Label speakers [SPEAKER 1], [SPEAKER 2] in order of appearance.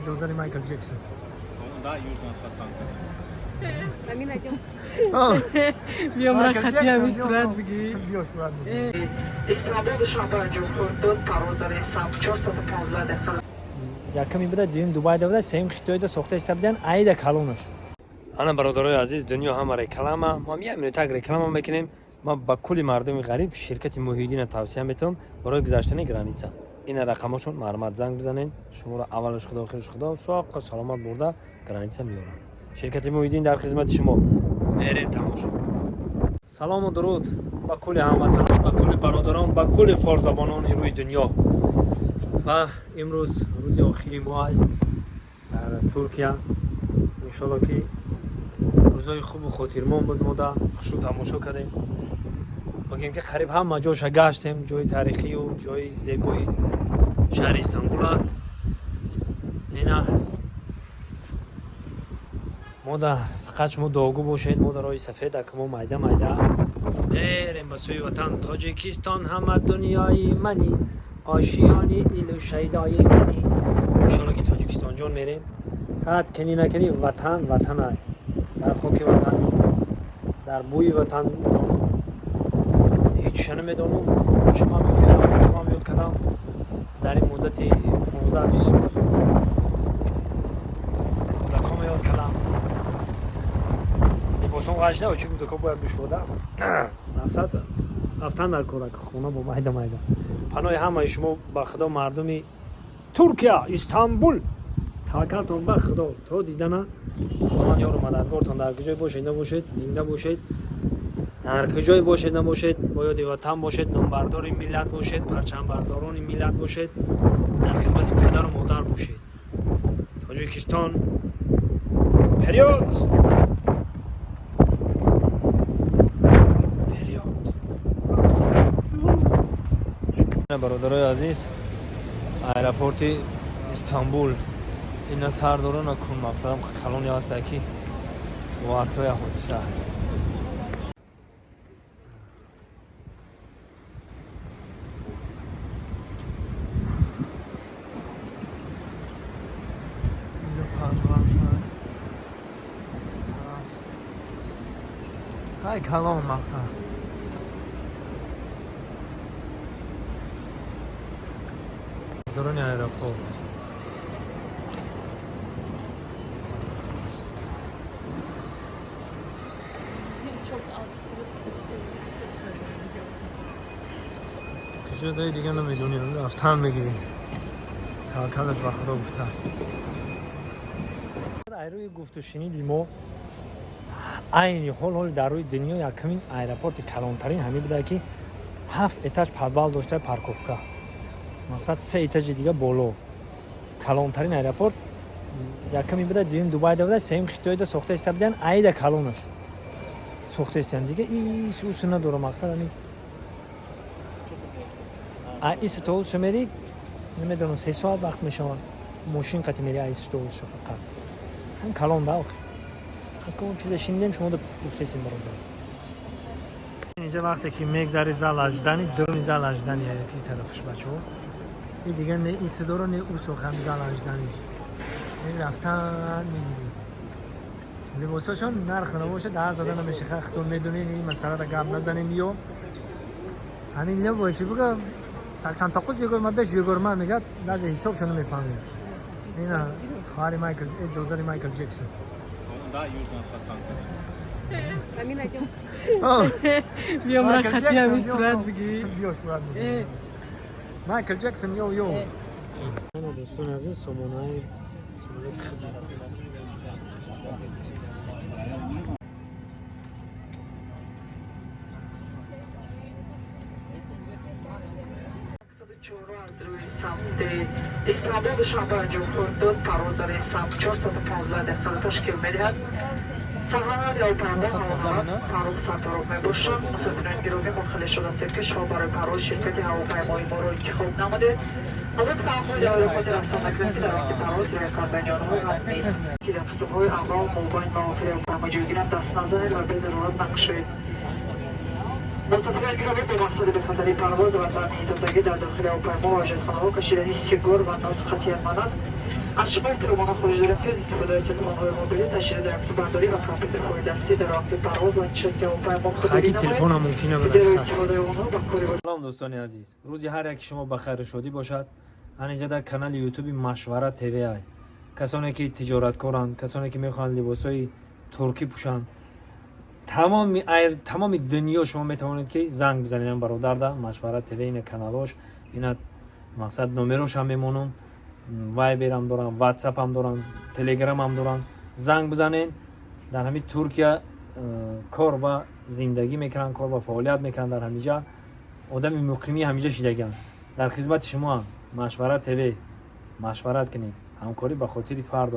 [SPEAKER 1] Додари Майкл Джексон.
[SPEAKER 2] Да, южная станция.
[SPEAKER 3] Биём рақати ҳами сурат бигӣ.
[SPEAKER 1] Биё сурат бигӣ.
[SPEAKER 4] Истанбул Душанбе анҷом хоҳад дод парвоз дар самт 415 дақиқа.
[SPEAKER 1] Яками буда, дуюм Дубайда буда, сеюм Хитойда сохта иста будан, айда калонаш. Ана, бародарои азиз, дунё ҳама реклама. Мо як минутак реклама мекунем. Ман ба кулли мардуми ғариб ширкати Муҳиддина тавсия метавам барои гузаштани граница. Ина рақамошон, марҳамат, занг бизанед. Шуморо аввалаш худо, охираш худо, соққа саломат бурда граница меорам. Ширкати Муҳиддин дар хизмати шумо. Мерем тамошо. Салому дуруд ба кулли ҳамватанон, ба кулли бародарон, ба кулли форзабонони рӯи дунё. Ва имрӯз рӯзи охири мо дар Туркия. Иншолло, ки рӯзои хубу хотирмон буд. Мода хушу тамошо кардем, бигем, ки қариб ҳама ҷоша гаштем, ҷои таърихию ҷои зебои шаҳри Истанбула. Ина мода фақат шумо дуогӯ бошед. Мо дар роҳи сафед ака, мо майда майда мерем ба сӯи ватан. Тоҷикистон ҳама дунёи мани, ошиёни илу шайдои мани. Иншолло, ки Тоҷикистонҷон мерем. Саат кани накани, ватан ватанай. Дар хоки ватан ҷон, дар бӯи ватан ҷон. Ҳечша намедонам, чимам ёд кардам, камам ёд кардам дар ин муддати 15-20 рӯз. Кӯдакома ёд кардам, либосон ғашда, чун кӯдако бояд бишода. Мақсад рафтан дар корак хона бо майда майда. Паноҳи ҳамаи шумо ба худо, мардуми Туркия, Истанбул. Таваккалтон ба худо. То дидана, Худованд ёру мададгортон. Дар куҷое бошед набошед, зинда бошед. Дар куҷое бошед набошед, бо ёди ватан бошед. Номбардори миллат бошед, парчамбардорони миллат бошед, дар хизмати падару модар бошед. Тоҷикистон, вперёд, вперёд! Бародарои азиз, аэропорти Истанбул ина сар дора накун. Мақсадам калоне ҳаста, ки боваркоя ҳодиса. Инҷо панҷоҳам. Ҳай, калон мақсад. Дуруни аэропорт.
[SPEAKER 3] Çok absürt.
[SPEAKER 1] Куҷо даи дига намедонем, рафтан мегирем. Таваккалаш ба худо гуфта. Айрӯи гуфту шуниди мо, айни ҳол ҳоли дар рӯи дунё якумин аэропорти калонтарин ҳамин буда, ки ҳафт этаж подвал дошта, парковка, мақсад, се этажи дига боло. Калонтарин аэропорт якумин буда, дуюм Дубайда буда, сеюм Хитойда сохта иста будан, айда калонаш сохта истан. Дига ис усу надора. Мақсад, ҳамин ис то мери, намедонам, 3 соат вақт мешавад, мошин қати мери ис то фақат. Ҳам калон да охи. Он чиза шинидем, шумо да гуфтесем, бародар. Инҷа вақте ки мегзари, зал ожидания, дуруни зал ожидания, яки тарафаш, бачаҳо. И дига не ису дора, не усу, ҳами зал ожидания ш. Ин рафтан мегирӣ. Либосошон нарх набошад, даҳ зада намеша. Худтон медонед, ин масъаларо гап назанем. Ё ҳамин лебоши буга 89 югор, беш югор ма мегад, даже ҳисобшо намефаҳмем. Ина хоҳари Майкл, додари Майкл Ҷексон.
[SPEAKER 2] Да, южная станция.
[SPEAKER 3] Биём рақати ҳами сурат бигӣ.
[SPEAKER 1] Биё сурат бигӣ. Майкл Ҷексон, yo yo. Дӯстони азиз, сомонаи самолёти худи.
[SPEAKER 4] Аз рӯи самти Истанбул Душанбе анҷом хоҳад дод парвоз дар ин самт 415 дақиқаро ташкил медиҳад. Сарҳанги ҳавопаймо ҳамонавард Фаррух Сатторов мебошад. Мусофирони гиромӣ, мо хеле шод ҳастем, ки шумо барои парвоз ширкати ҳавопаймои моро интихоб намудед. Лутфан худ хотир афсон накунед, ки дар вақти парвоз риоя кардани онҳо ҳатмӣ нест, ки дар қисмҳои аввал, мобайн ва охири ҳавопаймо ҷойгиранд, даст назанед ва безарурат нақшед. Мусофирони гиромӣ, бо мақсади бехатарии парвоз ва таъмини тозагӣ дар дохили ҳавопаймо ва ҳоҷатхонаҳо кашидани сигор ва нос қатъиян манъ аст. Аз шумо эҳтиромона хоҳиш дорем, ки аз истифодаи телефонҳои мобилӣ, таҷҳизоти аксбардорӣ ва компютерҳои дастӣ дар вақти парвоз ва нишасти ҳавопаймо худдорӣ
[SPEAKER 1] Хаки
[SPEAKER 4] намоед,
[SPEAKER 1] телефонам мумкин
[SPEAKER 4] зеро
[SPEAKER 1] набуд.
[SPEAKER 4] истифодаи онҳо ба кори
[SPEAKER 1] Салом, дӯстони азиз, рӯзи ҳар яки шумо ба хайру шодӣ бошад. Ҳанинҷа дар канали Ютуби Машварат ТВ ай. Касоне ки тиҷораткоранд, касоне ки мехоҳанд либосҳои туркӣ пӯшанд, тамоми дунё шумо метавонед, ки занг бизанед ам бародарда Машварат ТВ. Ина каналош, ина мақсад номерошам мемонам, Вайберам дорам, Ватсапам дорам, Телеграмам дорам. Занг бизанед. Дар ҳамин Туркия кор ва зиндагӣ мекунанд, кор ва фаъолият мекунанд. Дар ҳамиҷа одами муқимӣ ҳамиҷа шидагианд, дар хизмати шумоам. Машварат ТВ, машварат кунед, ҳамкорӣ ба хотири фардо.